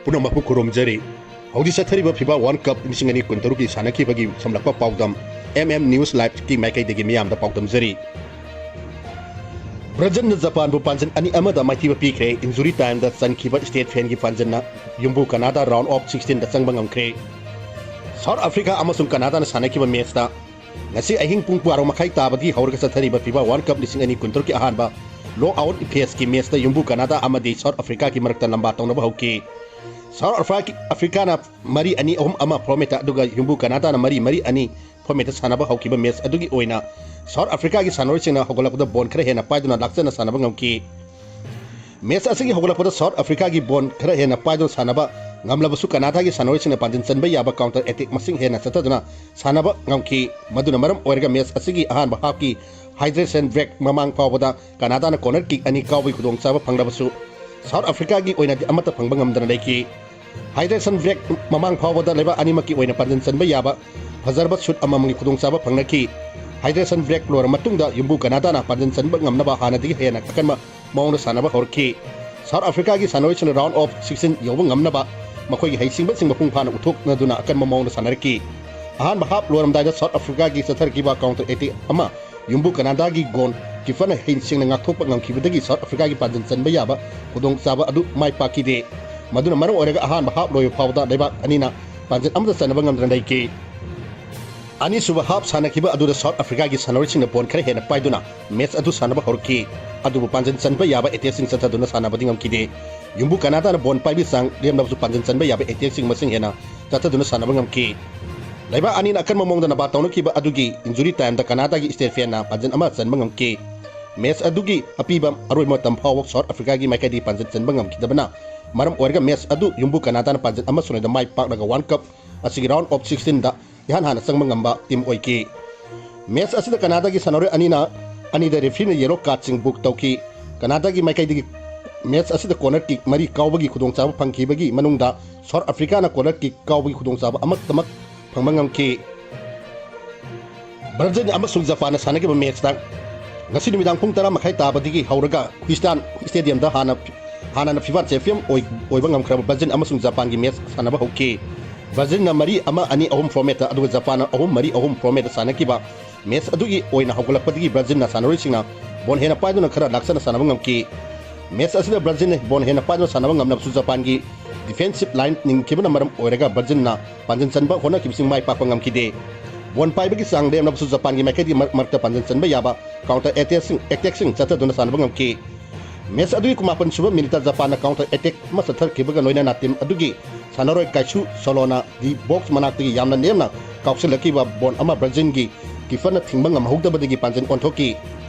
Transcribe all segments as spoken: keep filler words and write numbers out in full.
ꯄꯨꯝꯅꯃꯛꯄꯨ ꯈꯨꯔꯨꯝꯖꯔꯤ꯫ ꯍꯧꯖꯤꯛ ꯆꯠꯊꯔꯤꯕ ꯐꯤꯐꯥ ꯋꯥꯔꯜ ꯀꯞ ꯂꯤꯁꯤꯡ ꯑꯅꯤ ꯀꯨꯟꯇꯔꯨꯛꯀꯤ ꯁꯥꯟꯅꯈꯤꯕꯒꯤ ꯁꯝꯂꯛꯄ ꯄꯥꯎꯗꯝ ꯑꯦꯝ ꯑꯦꯝ ꯅ꯭ꯌꯨꯁ ꯂꯥꯏꯚꯀꯤ ꯃꯥꯏꯀꯩꯗꯒꯤ ꯃꯤꯌꯥꯝꯗ ꯄꯥꯎꯗꯝꯖꯔꯤ꯫ ꯕ꯭ꯔꯥꯖꯤꯜꯅ ꯖꯄꯥꯟꯕꯨ ꯄꯥꯟꯖꯤꯜ ꯑꯅꯤ ꯑꯃꯗ ꯃꯥꯏꯊꯤꯕ ꯄꯤꯈ꯭ꯔꯦ꯫ ꯏꯟꯖꯨꯔꯤ ꯇꯥꯏꯝꯗ ꯆꯟꯈꯤꯕ ꯁ꯭ꯇꯦꯠ ꯐꯦꯟꯒꯤ ꯄꯥꯟꯖꯤꯜꯅ ꯌꯨꯝꯕꯨ ꯀꯅꯥꯗꯥ ꯔꯥꯎꯟ ꯑꯣꯐ ꯁꯤꯛꯁꯇꯤꯟꯗ ꯆꯪꯕ ꯉꯝꯈ꯭ꯔꯦ꯫ ꯁꯥꯎꯠ ꯑꯐ꯭ꯔꯤꯀꯥ ꯑꯃꯁꯨꯡ ꯀꯅꯥꯗꯥꯅ ꯁꯥꯟꯅꯈꯤꯕ ꯃꯦꯆꯇ ꯉꯁꯤ ꯑꯍꯤꯡ ꯄꯨꯡ ꯕꯥꯔꯣ ꯃꯈꯥꯏ ꯇꯥꯕꯗꯒꯤ ꯍꯧꯔꯒ ꯆꯠꯊꯔꯤꯕ ꯐꯤꯐꯥ ꯋꯥꯔꯜ ꯀꯞ ꯂꯤꯁꯤꯡ ꯑꯅꯤ ꯀꯨꯟꯇꯔꯨꯛꯀꯤ ꯑꯍꯥꯟꯕ ꯅꯣꯛ ꯑꯥꯎꯠ ꯐꯦꯖꯀꯤ ꯃꯦꯆꯇ ꯌꯨꯝꯕꯨ ꯀꯅꯥꯗꯥ ꯑꯃꯗꯤ ꯁꯥꯎꯠ ꯑꯐ꯭ꯔꯤꯀꯥꯒꯤ ꯃꯔꯛꯇ ꯂꯝꯕꯥ ꯇꯧꯅꯕ ꯍꯧꯈꯤ꯫ ꯁꯥꯎꯠ ꯑꯐ꯭ꯔꯤꯀꯥ-, ꯑꯐ꯭ꯔꯤꯀꯥꯅ ꯃꯔꯤ ꯑꯅꯤ ꯑꯍꯨꯝ ꯑꯃ ꯐꯣꯔꯃꯦꯠꯇ, ꯑꯗꯨꯒ ꯌꯨꯝꯕꯨ ꯀꯅꯥꯗꯥꯅ ꯃꯔꯤ ꯃꯔꯤ ꯑꯅꯤ ꯐꯣꯔꯃꯦꯠꯇ ꯁꯥꯟꯅꯕ ꯍꯧꯈꯤꯕ ꯃꯦꯆ ꯑꯗꯨꯒꯤ ꯑꯣꯏꯅ ꯁꯥꯎꯠ ꯑꯐ꯭ꯔꯤꯀꯥꯒꯤ ꯁꯥꯟꯅꯔꯣꯏꯁꯤꯡꯅ ꯍꯧꯒꯠꯂꯛꯄꯗ ꯕꯣꯜ ꯈꯔ ꯍꯦꯟꯅ ꯄꯥꯏꯗꯨꯅ ꯂꯥꯛꯆꯅ ꯁꯥꯟꯅꯕ ꯉꯝꯈꯤ꯫ ꯃꯦꯆ ꯑꯁꯤꯒꯤ ꯍꯧꯒꯠꯂꯛꯄꯗ ꯁꯥꯎꯠ ꯑꯐ꯭ꯔꯤꯀꯥꯒꯤ ꯕꯣꯜ ꯈꯔ ꯍꯦꯟꯅ ꯄꯥꯏꯗꯨꯅ ꯁꯥꯟꯅꯕ ꯉꯝꯂꯕꯁꯨ, ꯀꯅꯥꯗꯥꯒꯤ ꯁꯥꯟꯅꯔꯣꯏꯁꯤꯡꯅ ꯄꯥꯟꯖꯤꯜ ꯆꯟꯕ ꯌꯥꯕ ꯀꯥꯎꯟꯇꯔ ꯑꯦꯇꯦꯛ ꯃꯁꯤꯡ ꯍꯦꯟꯅ ꯆꯠꯊꯗꯨꯅ ꯁꯥꯟꯅꯕ ꯉꯝꯈꯤ꯫ ꯃꯗꯨꯅ ꯃꯔꯝ ꯑꯣꯏꯔꯒ ꯃꯦꯆ ꯑꯁꯤꯒꯤ ꯑꯍꯥꯟꯕ ꯍꯥꯞꯀꯤ ꯍꯥꯏꯗ꯭ꯔꯦꯁꯟ ꯕ꯭ꯔꯦꯛ ꯃꯃꯥꯡ ꯐꯥꯎꯕꯗ ꯀꯅꯥꯗꯥꯅ ꯀꯣꯔꯅꯔ ꯀꯤꯛ ꯑꯅꯤ ꯀꯥꯎꯕꯒꯤ ꯈꯨꯗꯣꯡꯆꯥꯕ ꯐꯪꯂꯕꯁꯨ, ꯁꯥꯎꯠ ꯑꯐ꯭ꯔꯤꯀꯥꯒꯤ ꯑꯣꯏꯅꯗꯤ ꯑꯃꯠꯇ ꯐꯪꯕ ꯉꯝꯗꯅ ꯂꯩꯈꯤ꯫ ꯍꯥꯏꯗ꯭ꯔꯦꯁꯟ ꯕ꯭ꯔꯦꯛ ꯃꯃꯥꯡ ꯐꯥꯎꯕꯗ ꯂꯩꯕꯥꯛ ꯑꯅꯤꯃꯛꯀꯤ ꯑꯣꯏꯅ ꯄꯥꯟꯖꯤꯜ ꯆꯟꯕ ꯌꯥꯕ ꯐꯖꯔꯕ ꯁꯨꯠ ꯑꯃꯃꯝꯒꯤ ꯈꯨꯗꯣꯡꯆꯥꯕ ꯐꯪꯅꯈꯤ꯫ ꯍꯥꯏꯗ꯭ꯔꯦꯁꯟ ꯕ꯭ꯔꯦꯛ ꯂꯣꯏꯔ ꯃꯇꯨꯡꯗ ꯌꯨꯝꯕꯨ ꯀꯅꯥꯗꯥꯅ ꯄꯥꯟꯖꯤꯜ ꯆꯟꯕ ꯉꯝꯅꯕ ꯍꯥꯟꯅꯗꯒꯤ ꯍꯦꯟꯅ ꯑꯀꯟꯕ ꯃꯑꯣꯡꯗ ꯁꯥꯟꯅꯕ ꯍꯧꯔꯛꯈꯤ꯫ ꯁꯥꯎꯠ ꯑꯐ꯭ꯔꯤꯀꯥꯒꯤ ꯁꯥꯟꯅꯔꯣꯏꯁꯤꯡꯅ ꯔꯥꯎꯟ ꯑꯣꯐ ꯁꯤꯛꯁꯇꯤꯟ ꯌꯧꯕ ꯉꯝꯅꯕ ꯃꯈꯣꯏꯒꯤ ꯍꯩꯁꯤꯡꯕꯁꯤꯡ ꯃꯄꯨꯡ ꯐꯥꯅ ꯎꯠꯊꯣꯛꯅꯗꯨꯅ ꯑꯀꯟꯕ ꯃꯑꯣꯡꯗ ꯁꯥꯟꯅꯔꯛꯈꯤ꯫ ꯑꯍꯥꯟꯕ ꯍꯥꯞ ꯂꯣꯏꯔꯝꯗꯥꯏꯗ ꯁꯥꯎꯠ ꯑꯐ꯭ꯔꯤꯀꯥꯒꯤ ꯆꯠꯊꯔꯛꯈꯤꯕ ꯀꯥꯎꯟꯇꯔ ꯑꯦꯇꯦꯛ ꯑꯃ ꯌꯨꯝꯕꯨ ꯀꯅꯥꯗꯥꯒꯤ ꯒꯣꯜ ꯀꯤꯄꯔꯅ ꯍꯩꯁꯤꯡꯅ ꯉꯥꯛꯊꯣꯛꯄ ꯉꯝꯈꯤꯕꯗꯒꯤ ꯁꯥꯎꯠ ꯑꯐ꯭ꯔꯤꯀꯥꯒꯤ ꯄꯥꯟꯖꯤꯜ ꯆꯟꯕ ꯌꯥꯕ ꯈꯨꯗꯣꯡꯆꯥꯕ ꯑꯗꯨ ꯃꯥꯏ ꯄꯥꯛꯈꯤꯗꯦ꯫ ꯃꯗꯨꯅ ꯃꯔꯝ ꯑꯣꯏꯔꯒ ꯑꯍꯥꯟꯕ ꯍꯥꯞ ꯂꯣꯏꯕ ꯐꯥꯎꯕꯗ ꯂꯩꯕꯥꯛ ꯑꯅꯤꯅ ꯄꯥꯟꯖꯤꯜ ꯑꯃꯠꯇ ꯆꯟꯅꯕ ꯉꯝꯗꯅ ꯂꯩꯈꯤ꯫ ꯑꯅꯤꯁꯨꯕ ꯍꯥꯞ ꯁꯥꯟꯅꯈꯤꯕ ꯑꯗꯨꯗ ꯁꯥꯎꯠ ꯑꯐ꯭ꯔꯤꯀꯥꯒꯤ ꯁꯥꯟꯅꯔꯣꯏꯁꯤꯡꯅ ꯕꯣꯜ ꯈꯔ ꯍꯦꯟꯅ ꯄꯥꯏꯗꯨꯅ ꯃꯦꯆ ꯑꯗꯨ ꯁꯥꯟꯅꯕ ꯍꯧꯔꯛꯈꯤ꯫ ꯑꯗꯨꯕꯨ ꯄꯥꯟꯖꯤꯜ ꯆꯟꯕ ꯌꯥꯕ ꯑꯦꯇꯦꯛꯁꯤꯡ ꯆꯠꯊꯗꯨꯅ ꯁꯥꯟꯅꯕꯗꯤ ꯉꯝꯈꯤꯗꯦ꯫ ꯌꯨꯝꯕꯨ ꯀꯅꯥꯗꯥꯅ ꯕꯣꯜ ꯄꯥꯏꯕꯤ ꯆꯥꯡ ꯂꯦꯝꯂꯕꯁꯨ ꯄꯥꯟꯖꯤꯜ ꯆꯟꯕ ꯌꯥꯕ ꯑꯦꯇꯦꯛꯁꯤꯡ ꯃꯁꯤꯡ ꯍꯦꯟꯅ ꯆꯠꯊꯗꯨꯅ ꯁꯥꯟꯅꯕ ꯉꯝꯈꯤ꯫ ꯂꯩꯕꯥꯛ ꯑꯅꯤꯅ ꯑꯀꯟꯕ ꯃꯑꯣꯡꯗ ꯅꯕꯥ ꯇꯧꯅꯈꯤꯕ ꯑꯗꯨꯒꯤ ꯏꯟꯖꯨꯔꯤ ꯇꯥꯏꯝꯗ ꯀꯅꯥꯗꯥꯒꯤ ꯁ꯭ꯇꯦꯠ ꯐꯦꯟꯅ ꯄꯥꯟꯖꯤꯜ ꯑꯃ ꯆꯟꯕ ꯉꯝꯈꯤ꯫ ꯃꯦꯆ ꯑꯗꯨꯒꯤ ꯑꯄꯤꯕ ꯑꯔꯣꯏꯕ ꯃꯇꯝ ꯐꯥꯎꯕ ꯁꯥꯎꯠ ꯑꯐ꯭ꯔꯤꯀꯥꯒꯤ ꯃꯥꯏꯀꯩꯗꯒꯤ ꯄꯥꯟꯖꯤꯜ ꯆꯟꯕ ꯉꯝꯈꯤꯗꯕꯅ ꯃꯔꯝ ꯑꯣꯏꯔꯒ ꯃꯦꯆ ꯑꯗꯨ ꯌꯨꯝꯕꯨ ꯀꯅꯥꯗꯥꯅ ꯄꯥꯟꯖꯤꯜ ꯑꯃ ꯁꯣꯏꯗ ꯃꯥꯏ ꯄꯥꯛꯂꯒ ꯋꯥꯔꯜ ꯀꯞ ꯑꯁꯤꯒꯤ ꯔꯥꯎꯟ ꯑꯣꯐ ꯁꯤꯛꯁꯇꯤꯟꯗ ꯏꯍꯥꯟ ꯍꯥꯟꯅ ꯆꯪꯕ ꯉꯝꯕ ꯇꯤꯝ ꯑꯣꯏꯈꯤ꯫ ꯃꯦꯆ ꯑꯁꯤꯗ ꯀꯅꯥꯗꯥꯒꯤ ꯁꯥꯟꯅꯔꯣꯏ ꯑꯅꯤꯅ, ꯑꯅꯤꯗ ꯔꯦꯐ꯭ꯔꯤꯅ ꯌꯦꯂꯣ ꯀꯥꯔꯗꯁꯤꯡ ꯕꯨꯛ ꯇꯧꯈꯤ꯫ ꯀꯅꯥꯗꯥꯒꯤ ꯃꯥꯏꯀꯩꯗꯒꯤ ꯃꯦꯆ ꯑꯁꯤꯗ ꯀꯣꯔꯅꯔ ꯀꯤꯛ ꯃꯔꯤ ꯀꯥꯎꯕꯒꯤ ꯈꯨꯗꯣꯡꯆꯥꯕ ꯐꯪꯈꯤꯕꯒꯤ ꯃꯅꯨꯡꯗ ꯁꯥꯎꯠ ꯑꯐ꯭ꯔꯤꯀꯥꯅ ꯀꯣꯔꯅꯔ ꯀꯤꯛ ꯀꯥꯎꯕꯒꯤ ꯈꯨꯗꯣꯡꯆꯥꯕ ꯑꯃꯈꯛꯇꯃꯛ ꯐꯪꯕ ꯉꯝꯈꯤ꯫ ꯕ꯭ꯔꯥꯖꯤꯜ ꯑꯃꯁꯨꯡ ꯖꯄꯥꯟꯅ ꯁꯥꯟꯅꯈꯤꯕ ꯃꯦꯆꯇ ꯉꯁꯤ ꯅꯨꯃꯤꯗꯥꯡ ꯄꯨꯡ ꯇꯔꯥ ꯃꯈꯥꯏ ꯇꯥꯕꯗꯒꯤ ꯍꯧꯔꯒ ꯍ꯭ꯌꯨꯁꯇꯟ ꯁ꯭ꯇꯦꯗꯤꯌꯝꯗ ꯍꯥꯟꯅ ꯍꯥꯟꯅꯅ ꯐꯤꯐꯥ ꯆꯦꯝꯄꯤꯌꯟ ꯑꯣꯏ-, ꯑꯣꯏꯕ ꯉꯝꯈ꯭ꯔꯕ ꯕ꯭ꯔꯥꯖꯤꯜ ꯑꯃꯁꯨꯡ ꯖꯄꯥꯟꯒꯤ ꯃꯦꯆ ꯁꯥꯟꯅꯕ ꯍꯧꯈꯤ꯫ ꯕ꯭ꯔꯥꯖꯤꯜꯅ ꯃꯔꯤ ꯑꯃ, ꯑꯅꯤ ꯑꯍꯨꯝ ꯐꯣꯔꯃꯦꯠꯇ, ꯑꯗꯨꯒ ꯖꯄꯥꯟꯅ ꯑꯍꯨꯝ ꯃꯔꯤ ꯑꯍꯨꯝ ꯐꯣꯔꯃꯦꯠꯇ ꯁꯥꯟꯅꯈꯤꯕ ꯃꯦꯆ ꯑꯗꯨꯒꯤ ꯑꯣꯏꯅ ꯍꯧꯒꯠꯂꯛꯄꯗꯒꯤ ꯕ꯭ꯔꯥꯖꯤꯜꯅ ꯁꯥꯟꯅꯔꯣꯏꯁꯤꯡꯅ ꯕꯣꯜ ꯍꯦꯟꯅ ꯄꯥꯏꯗꯨꯅ ꯈꯔ ꯂꯥꯛꯆꯅ ꯁꯥꯟꯅꯕ ꯉꯝꯈꯤ꯫ ꯃꯦꯆ ꯑꯁꯤꯗ ꯕ꯭ꯔꯥꯖꯤꯜꯅ ꯕꯣꯜ ꯍꯦꯟꯅ ꯄꯥꯏꯗꯨꯅ ꯁꯥꯟꯅꯕ ꯉꯝꯂꯕꯁꯨ ꯖꯄꯥꯟꯒꯤ ꯗꯤꯐꯦꯟꯁꯤꯞ ꯂꯥꯏꯟ ꯅꯤꯡꯈꯤꯕꯅ ꯃꯔꯝ ꯑꯣꯏꯔꯒ ꯕ꯭ꯔꯥꯖꯤꯜꯅ ꯄꯥꯟꯖꯤꯟ ꯆꯟꯕ ꯍꯣꯠꯅꯈꯤꯕꯁꯤꯡ ꯃꯥꯏ ꯄꯥꯛꯄ ꯉꯝꯈꯤꯗꯦ꯫ ꯕꯣꯜ ꯄꯥꯏꯕꯒꯤ ꯆꯥꯡ ꯂꯦꯝꯂꯕꯁꯨ ꯖꯄꯥꯟꯒꯤ ꯃꯥꯏꯀꯩꯗꯒꯤ ꯃꯔꯛ ꯃꯔꯛꯇ ꯄꯥꯟꯖꯤꯟ ꯆꯟꯕ ꯌꯥꯕ ꯀꯥꯎꯟꯇꯔ ꯑꯦꯇꯦꯛꯁꯤꯡ, ꯑꯦꯇꯦꯛꯁꯤꯡ ꯆꯠꯊꯗꯨꯅ ꯁꯥꯟꯅꯕ ꯉꯝꯈꯤ꯫ ꯃꯦꯆ ꯑꯗꯨꯒꯤ ꯀꯨꯟꯃꯥꯄꯟ ꯁꯨꯕ ꯃꯤꯅꯤꯠꯇ ꯖꯄꯥꯟꯅ ꯀꯥꯎꯟꯇꯔ ꯑꯦꯇꯦꯛ ꯑꯃ ꯆꯠꯊꯔꯛꯈꯤꯕꯒ ꯂꯣꯏꯅꯅ ꯇꯤꯝ ꯑꯗꯨꯒꯤ ꯁꯥꯟꯅꯔꯣꯏ ꯀꯥꯏꯁꯨ ꯁꯣꯂꯣꯅ ꯗꯤ ꯕꯣꯛꯁ ꯃꯅꯥꯛꯇꯒꯤ ꯌꯥꯝꯅ ꯅꯦꯝꯅ ꯀꯥꯎꯁꯤꯜꯂꯛꯈꯤꯕ ꯕꯣꯜ ꯑꯃ ꯕ꯭ꯔꯥꯖꯤꯜꯒꯤ ꯀꯤꯄꯔꯅ ꯊꯤꯡꯕ ꯉꯝꯍꯧꯗꯕꯗꯒꯤ ꯄꯥꯟꯖꯤꯟ ꯑꯣꯟꯊꯣꯛꯈꯤ꯫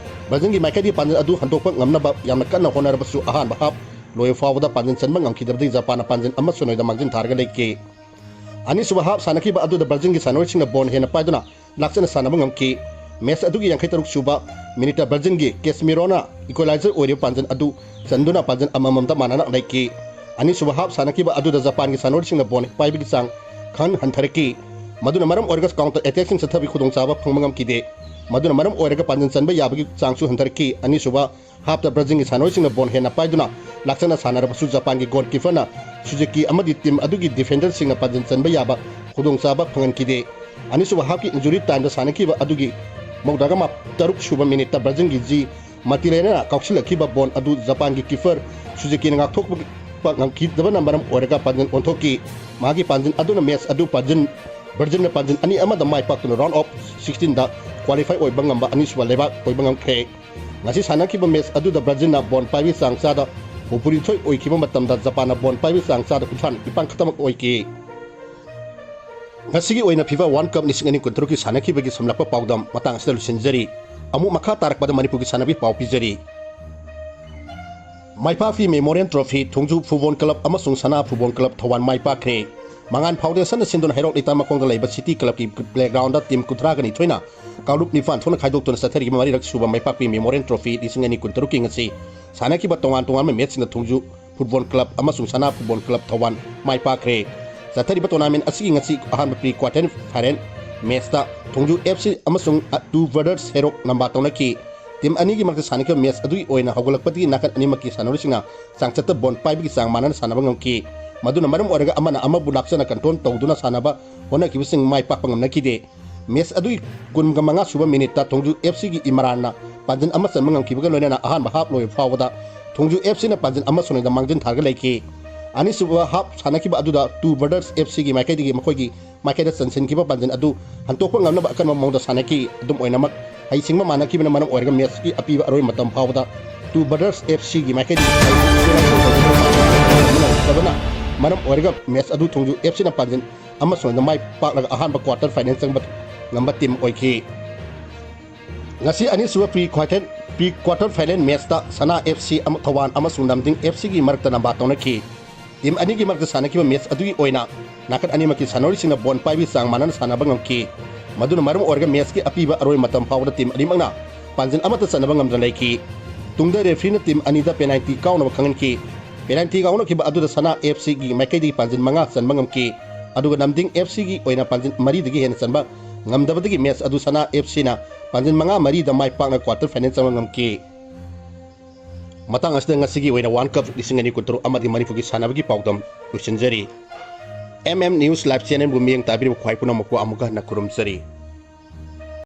ꯕ꯭ꯔꯥꯖꯤꯜꯒꯤ ꯃꯥꯏꯀꯩꯗꯒꯤ ꯄꯥꯟꯖꯤꯟ ꯑꯗꯨ ꯍꯟꯗꯣꯛꯄ ꯉꯝꯅꯕ ꯌꯥꯝꯅ ꯀꯟꯅ ꯍꯣꯠꯅꯔꯕꯁꯨ ꯑꯍꯥꯟꯕ ꯍꯥꯞ ꯂꯣꯏꯕ ꯐꯥꯎꯕꯗ ꯄꯥꯟꯖꯤꯟ ꯆꯟꯕ ꯉꯝꯈꯤꯗꯕꯗꯒꯤ ꯖꯄꯥꯟꯅ ꯄꯥꯟꯖꯤꯟ ꯑꯃ ꯁꯨꯞꯅ ꯗ ꯃꯥꯡꯖꯤꯟ ꯊꯥꯔꯒ ꯂꯩꯈꯤ꯫ ꯑꯅꯤꯁꯨꯕ ꯍꯥꯞ ꯁꯥꯟꯅꯈꯤꯕ ꯑꯗꯨꯗ ꯕ꯭ꯔꯥꯖꯤꯜꯒꯤ ꯁꯥꯟꯅꯔꯣꯏꯁꯤꯡꯅ ꯕꯣꯜ ꯍꯦꯟꯅ ꯄꯥꯏꯗꯨꯅ ꯂꯥꯛꯆꯅ ꯁꯥꯟꯅꯕ ꯉꯝꯈꯤ꯫ ꯃꯦꯆ ꯑꯗꯨꯒꯤ ꯌꯥꯡꯈꯩ ꯇꯔꯨꯛ ꯁꯨꯕ ꯃꯤꯅꯤꯠꯇ ꯕ꯭ꯔꯥꯖꯤꯜꯒꯤ ꯀꯦꯁꯃꯤꯔꯣꯅ ꯏꯀ꯭ꯋꯦꯂꯥꯏꯖꯔ ꯑꯣꯏꯔꯤꯕ ꯄꯥꯟꯖꯤꯟ ꯑꯗꯨ ꯆꯟꯗꯨꯅ ꯄꯥꯟꯖꯤꯟ ꯑꯃꯃꯝꯗ ꯃꯥꯟꯅꯅ ꯂꯩꯈꯤ꯫ ꯑꯅꯤꯁꯨꯕ ꯍꯥꯞ ꯁꯥꯟꯅꯈꯤꯕ ꯑꯗꯨꯗ ꯖꯄꯥꯟꯒꯤ ꯁꯥꯟꯅꯔꯣꯏꯁꯤꯡꯅ ꯕꯣꯜ ꯄꯥꯏꯕꯒꯤ ꯆꯥꯡ ꯈꯪꯍꯟ ꯍꯟꯊꯔꯛꯈꯤ꯫ ꯃꯗꯨꯅ ꯃꯔꯝ ꯑꯣꯏꯔꯒ ꯀꯥꯎꯟꯇꯔ ꯑꯦꯇꯦꯛꯁꯤꯡ ꯆꯠꯊꯕꯒꯤ ꯈꯨꯗꯣꯡꯆꯥꯕ ꯐꯪꯕ ꯉꯝꯈꯤꯗꯦ꯫ ꯃꯗꯨꯅ ꯃꯔꯝ ꯑꯣꯏꯔꯒ ꯄꯥꯟꯖꯤꯟ ꯆꯟꯕ ꯌꯥꯕꯒꯤ ꯆꯥꯡꯁꯨ ꯍꯟꯊꯔꯛꯈꯤ꯫ ꯑꯅꯤꯁꯨꯕ ꯍꯥꯞꯇ ꯕ꯭ꯔꯥꯖꯤꯜꯒꯤ ꯁꯥꯟꯅꯔꯣꯏꯁꯤꯡꯅ ꯕꯣꯜ ꯍꯦꯟꯅ ꯄꯥꯏꯗꯨꯅ ꯂꯥꯛꯆꯅ ꯁꯥꯟꯅꯔꯕꯁꯨ ꯖꯄꯥꯟꯒꯤ ꯒꯣꯜꯀꯤꯄꯔꯅ ꯁꯨꯖꯨꯀꯤ ꯑꯃꯗꯤ ꯇꯤꯝ ꯑꯗꯨꯒꯤ ꯗꯤꯐꯦꯟꯗꯔꯁꯤꯡꯅ ꯄꯥꯟꯖꯤꯟ ꯆꯟꯕ ꯌꯥꯕ ꯈꯨꯗꯣꯡꯆꯥꯕ ꯐꯪꯍꯟꯈꯤꯗꯦ꯫ ꯑꯅꯤꯁꯨꯕ ꯍꯥꯞꯀꯤ ꯏꯟꯖꯨꯔꯤ ꯇꯥꯏꯝꯗ ꯁꯥꯟꯅꯈꯤꯕ ꯑꯗꯨꯒꯤ ꯃꯧꯗ꯭ꯔꯥꯒ ꯃꯥ-, ꯇꯔꯨꯛ ꯁꯨꯕ ꯃꯤꯅꯤꯠꯇ ꯕ꯭ꯔꯥꯖꯤꯜꯒꯤ ꯖꯤ ꯃꯥꯔꯇꯤꯅꯦꯂꯤꯅ ꯀꯥꯎꯁꯤꯜꯂꯛꯈꯤꯕ ꯕꯣꯜ ꯑꯗꯨ ꯖꯄꯥꯟꯒꯤ ꯀꯤꯄꯔ ꯁꯨꯖꯨꯀꯤꯅ ꯉꯥꯛꯊꯣꯛꯄ ꯉꯝꯈꯤꯗꯕꯅ ꯃꯔꯝ ꯑꯣꯏꯔꯒ ꯄꯥꯟꯖꯤꯟ ꯑꯣꯟꯊꯣꯛꯈꯤ꯫ ꯃꯍꯥꯛꯀꯤ ꯄꯥꯟꯖꯤꯟ ꯑꯗꯨꯅ ꯃꯦꯆ ꯑꯗꯨ ꯄꯥꯟꯖꯤꯟ, ꯕ꯭ꯔꯥꯖꯤꯜꯅ ꯄꯥꯟꯖꯤꯟ ꯑꯅꯤ ꯑꯃꯗ ꯃꯥꯏ ꯄꯥꯛꯇꯨꯅ ꯔꯥꯎꯟ ꯑꯣꯐ ꯁꯤꯛꯁꯇꯤꯟꯗ ꯀ꯭ꯋꯥꯂꯤꯐꯥꯏ ꯑꯣꯏꯕ ꯉꯝꯕ ꯑꯅꯤꯁꯨꯕ ꯂꯩꯕꯥꯛ ꯑꯣꯏꯕ ꯉꯝꯈ꯭ꯔꯦ꯫ ꯉꯁꯤ ꯁꯥꯟꯅꯈꯤꯕ ꯃꯦꯆ ꯑꯗꯨꯗ ꯕ꯭ꯔꯥꯖꯤꯜꯅ ꯕꯣꯜ ꯄꯥꯏꯕꯒꯤ ꯆꯥꯡ ꯆꯥꯗ ꯍꯨꯝꯐꯨꯅꯤꯊꯣꯏ ꯑꯣꯏꯈꯤꯕ ꯃꯇꯝꯗ ꯖꯄꯥꯟꯅ ꯕꯣꯜ ꯄꯥꯏꯕꯒꯤ ꯆꯥꯡ ꯆꯥꯗ ꯀꯨꯟꯊ꯭ꯔꯥ ꯅꯤꯄꯥꯟ ꯈꯛꯇꯃꯛ ꯑꯣꯏꯈꯤ꯫ ꯉꯁꯤꯒꯤ ꯑꯣꯏꯅ ꯐꯤꯐꯥ ꯋꯥꯔꯜ ꯀꯞ ꯂꯤꯁꯤꯡ ꯑꯅꯤ ꯀꯨꯟꯇꯔꯨꯛꯀꯤ ꯁꯥꯟꯅꯈꯤꯕꯒꯤ ꯁꯝꯂꯞꯄ ꯄꯥꯎꯗꯝ ꯃꯇꯥꯡ ꯑꯁꯤꯗ ꯂꯣꯏꯁꯤꯟꯖꯔꯤ꯫ ꯑꯃꯨꯛ ꯃꯈꯥ ꯇꯥꯔꯛꯄꯗ ꯃꯅꯤꯄꯨꯔꯒꯤ ꯁꯥꯟꯅꯕꯒꯤ ꯄꯥꯎ ꯄꯤꯖꯔꯤ꯫ ꯃꯥꯏꯄꯥꯛꯄꯤ ꯃꯦꯃꯣꯔꯤꯌꯦꯜ ꯇ꯭ꯔꯣꯐꯤ ꯊꯣꯡꯖꯨ ꯐꯨꯠꯕꯣꯜ ꯀ꯭ꯂꯕ ꯑꯃꯁꯨꯡ ꯁꯅꯥ ꯐꯨꯠꯕꯣꯜ ꯀ꯭ꯂꯕ ꯊꯧꯕꯥꯜ ꯃꯥꯏ ꯄꯥꯛꯈ꯭ꯔꯦ꯫ ꯃꯉꯥꯟ ꯐꯥꯎꯟꯗꯦꯁꯟꯅ ꯁꯤꯟꯗꯨꯅ ꯍꯩꯔꯣꯛ ꯂꯩꯇꯥꯃꯈꯣꯡꯗ ꯂꯩꯕ ꯁꯤꯇꯤ ꯀ꯭ꯂꯕꯀꯤ ꯄ꯭ꯂꯦꯒ꯭ꯔꯥꯎꯟꯗ ꯇꯤꯝ ꯀꯨꯟꯊ꯭ꯔꯥꯒ ꯅꯤꯊꯣꯏꯅ ꯀꯥꯡꯂꯨꯞ ꯅꯤꯄꯥꯟ ꯊꯣꯛꯅ ꯈꯥꯏꯗꯣꯛꯇꯨꯅ ꯆꯠꯊꯔꯤꯕ ꯃꯔꯤꯔꯛ ꯁꯨꯕ ꯃꯥꯏꯄꯥꯛꯄꯤ ꯃꯦꯃꯣꯔꯤꯌꯦꯜ ꯇ꯭ꯔꯣꯐꯤ ꯂꯤꯁꯤꯡ ꯑꯅꯤ ꯀꯨꯟꯇꯔꯨꯛꯀꯤ ꯉꯁꯤ ꯁꯥꯟꯅꯈꯤꯕ ꯇꯣꯉꯥꯟ ꯇꯣꯉꯥꯟꯕ ꯃꯦꯠꯁꯁꯤꯡꯗ ꯊꯣꯡꯖꯨ ꯐꯨꯠꯕꯣꯜ ꯀ꯭ꯂꯕ ꯑꯃꯁꯨꯡ ꯁꯅꯥ ꯐꯨꯠꯕꯣꯜ ꯀ꯭ꯂꯕ ꯊꯧꯕꯥꯜ ꯃꯥꯏ ꯄꯥꯛꯈ꯭ꯔꯦ꯫ ꯆꯠꯊꯔꯤꯕ ꯇꯣꯔꯅꯥꯃꯦꯟ ꯑꯁꯤꯒꯤ ꯉꯁꯤ ꯑꯍꯥꯟꯕ ꯄ꯭ꯔꯤ ꯀ꯭ꯋꯥꯔꯇꯔ ꯐꯥꯏꯅꯦꯜ ꯃꯦꯠꯁꯇ ꯊꯣꯡꯖꯨ ꯑꯦꯐ ꯁꯤ ꯑꯃꯁꯨꯡ ꯇꯨ ꯕ꯭ꯔꯗꯔꯁ ꯍꯩꯔꯣꯛ ꯂꯝꯕꯥ ꯇꯧꯅꯈꯤ꯫ ꯇꯤꯝ ꯑꯅꯤꯒꯤ ꯃꯔꯛꯇ ꯁꯥꯟꯅꯈꯤꯕ ꯃꯦꯆ ꯑꯗꯨꯒꯤ ꯑꯣꯏꯅ ꯍꯧꯒꯠꯂꯛꯄꯗꯒꯤ ꯅꯥꯀꯟ ꯑꯅꯤꯃꯛꯀꯤ ꯁꯥꯟꯅꯔꯣꯏꯁꯤꯡꯅ ꯆꯥꯡꯆꯠꯇ ꯕꯣꯜ ꯄꯥꯏꯕꯒꯤ ꯆꯥꯡ ꯃꯥꯟꯅꯅ ꯁꯥꯟꯅꯕ ꯉꯝꯈꯤ꯫ ꯃꯗꯨꯅ ꯃꯔꯝ ꯑꯣꯏꯔꯒ ꯑꯃꯅ ꯑꯃꯕꯨ ꯂꯥꯛꯆꯅ ꯀꯟꯇ꯭ꯔꯣꯜ ꯇꯧꯗꯨꯅ ꯁꯥꯟꯅꯕ ꯍꯣꯠꯅꯈꯤꯕꯁꯤꯡ ꯃꯥꯏ ꯄꯥꯛꯄ ꯉꯝꯅꯈꯤꯗꯦ꯫ ꯃꯦꯆ ꯑꯗꯨꯒꯤ ꯀꯨꯟꯃꯉꯥ ꯁꯨꯕ ꯃꯤꯅꯤꯠꯇ ꯊꯣꯡꯖꯨ ꯑꯦꯐ ꯁꯤꯒꯤ ꯏꯃꯔꯥꯟꯅ ꯄꯥꯟꯖꯤꯜ ꯑꯃ ꯆꯟꯕ ꯉꯝꯈꯤꯕꯒ ꯂꯣꯏꯅꯅ ꯑꯍꯥꯟꯕ ꯍꯥꯞ ꯂꯣꯏꯕ ꯐꯥꯎꯕꯗ ꯊꯣꯡꯖꯨ ꯑꯦꯐ ꯁꯤꯅ ꯄꯥꯟꯖꯤꯜ ꯑꯃ ꯁꯣꯏꯅꯗ ꯃꯥꯡꯖꯤꯟ ꯊꯥꯔꯒ ꯂꯩꯈꯤ꯫ ꯑꯅꯤꯁꯨꯕ ꯍꯥꯞ ꯁꯥꯟꯅꯈꯤꯕ ꯑꯗꯨꯗ ꯇꯨ ꯕ꯭ꯔꯗꯔꯁ ꯑꯦꯐ ꯁꯤꯒꯤ ꯃꯥꯏꯀꯩꯗꯒꯤ ꯃꯈꯣꯏꯒꯤ ꯃꯥꯏꯀꯩꯗ ꯆꯟꯁꯤꯟꯈꯤꯕ ꯄꯥꯟꯖꯤꯜ ꯑꯗꯨ ꯍꯟꯇꯣꯛꯄ ꯉꯝꯅꯕ ꯑꯀꯟꯕ ꯃꯑꯣꯡꯗ ꯁꯥꯟꯅꯈꯤ꯫ ꯑꯗꯨꯝ ꯑꯣꯏꯅꯃꯛ, ꯍꯩꯁꯤꯡꯕ ꯃꯥꯟꯅꯈꯤꯕꯅ ꯃꯔꯝ ꯑꯣꯏꯔꯒ ꯃꯦꯆꯀꯤ ꯑꯄꯤꯕ ꯑꯔꯣꯏꯕ ꯃꯇꯝ ꯐꯥꯎꯕꯗ ꯇꯨ ꯕ꯭ꯔꯗꯔꯁ ꯑꯦꯐ ꯁꯤꯒꯤ ꯃꯥꯏꯀꯩꯗꯒꯤ ꯉꯝꯗꯕꯅ ꯃꯔꯝ ꯑꯣꯏꯔꯒ ꯃꯦꯆ ꯑꯗꯨ ꯊꯣꯡꯖꯨ ꯑꯦꯐ ꯁꯤꯅ ꯄꯥꯟꯖꯤꯜ ꯑꯃ ꯁꯣꯏꯗꯅ ꯃꯥꯏ ꯄꯥꯛꯂꯒ ꯑꯍꯥꯟꯕ ꯀ꯭ꯋꯥꯇꯔ ꯐꯥꯏꯅꯦꯜ ꯆꯪꯕ ꯉꯝꯕ ꯇꯤꯝ ꯑꯣꯏꯈꯤ꯫ ꯉꯁꯤ ꯑꯅꯤꯁꯨꯕ pre quarter, pre quarter final ꯃꯦꯆꯇ ꯁꯅꯥ ꯑꯦꯐ ꯁꯤ ꯑꯃ-, ꯊꯧꯕꯥꯜ ꯑꯃꯁꯨꯡ ꯂꯝꯗꯤꯡ ꯑꯦꯐ ꯁꯤꯒꯤ ꯃꯔꯛꯇ ꯂꯝꯕꯥ ꯇꯧꯅꯈꯤ꯫ ꯇꯤꯝ ꯑꯅꯤꯒꯤ ꯃꯔꯛꯇ ꯁꯥꯟꯅꯈꯤꯕ ꯃꯦꯆ ꯑꯗꯨꯒꯤ ꯑꯣꯏꯅ ꯅꯥꯀꯟ ꯑꯅꯤꯃꯛꯀꯤ ꯁꯥꯟꯅꯔꯣꯏꯁꯤꯡꯅ ꯕꯣꯜ ꯄꯥꯏꯕꯒꯤ ꯆꯥꯡ ꯃꯥꯟꯅꯅ ꯁꯥꯟꯅꯕ ꯉꯝꯈꯤ꯫ ꯃꯗꯨꯅ ꯃꯔꯝ ꯑꯣꯏꯔꯒ ꯃꯦꯆꯀꯤ ꯑꯄꯤꯕ ꯑꯔꯣꯏꯕ ꯃꯇꯝ ꯐꯥꯎꯕꯗ ꯇꯤꯝ ꯑꯅꯤꯃꯛꯅ ꯄꯥꯟꯖꯤꯜ ꯑꯃꯠꯇ ꯆꯟꯅꯕ ꯉꯝꯗꯅ ꯂꯩꯈꯤ꯫ ꯇꯨꯡꯗ ꯔꯦꯐ꯭ꯔꯤꯅ ꯇꯤꯝ ꯑꯅꯤꯗ ꯄꯦꯅꯥꯜꯇꯤ ꯀꯥꯎꯅꯕ ꯈꯪꯍꯟꯈꯤ꯫ ꯄꯦꯅꯥꯜꯇꯤ ꯀꯥꯎꯅꯈꯤꯕ ꯑꯗꯨꯗ ꯁꯅꯥ ꯑꯦꯐ ꯁꯤꯒꯤ ꯃꯥꯏꯀꯩꯗꯒꯤ ꯄꯥꯟꯖꯤꯜ ꯃꯉꯥ ꯆꯟꯕ ꯉꯝꯈꯤ꯫ ꯑꯗꯨꯒ ꯂꯝꯗꯤꯡ ꯑꯦꯐ ꯁꯤꯒꯤ ꯑꯣꯏꯅ ꯄꯥꯟꯖꯤꯜ ꯃꯔꯤꯗꯒꯤ ꯍꯦꯟꯅ ꯆꯟꯕ ꯉꯝꯗꯕꯗꯒꯤ ꯃꯦꯆ ꯑꯗꯨ ꯁꯅꯥ ꯑꯦꯐ ꯁꯤꯅ ꯄꯥꯟꯖꯤꯜ ꯃꯉꯥ ꯃꯔꯤꯗ ꯃꯥꯏ ꯄꯥꯛꯅ ꯀ꯭ꯋꯥꯇꯔ ꯐꯥꯏꯅꯦꯜ ꯆꯪꯕ ꯉꯝꯈꯤ꯫ ꯃꯇꯥꯡ ꯑꯁꯤꯗ ꯉꯁꯤꯒꯤ ꯑꯣꯏꯅ ꯋꯥꯔꯜ ꯀꯞ ꯂꯤꯁꯤꯡ ꯑꯅꯤ ꯀꯨꯟꯇꯔꯨꯛ ꯑꯃꯗꯤ ꯃꯅꯤꯄꯨꯔꯒꯤ ꯁꯥꯟꯅꯕꯒꯤ ꯄꯥꯎꯗꯝ ꯂꯣꯏꯁꯤꯟꯖꯔꯤ꯫ ꯑꯦꯝ ꯑꯦꯝ ꯅ꯭ꯌꯨꯁ ꯂꯥꯏꯚ ꯆꯦꯅꯦꯜꯕꯨ ꯃꯤꯠꯌꯦꯡ ꯇꯥꯕꯤꯔꯤꯕ ꯈ꯭ꯋꯥꯏ ꯄꯨꯝꯅꯃꯛꯄꯨ ꯑꯃꯨꯛꯀ ꯍꯟꯅ ꯈꯨꯔꯨꯝꯖꯔꯤ꯫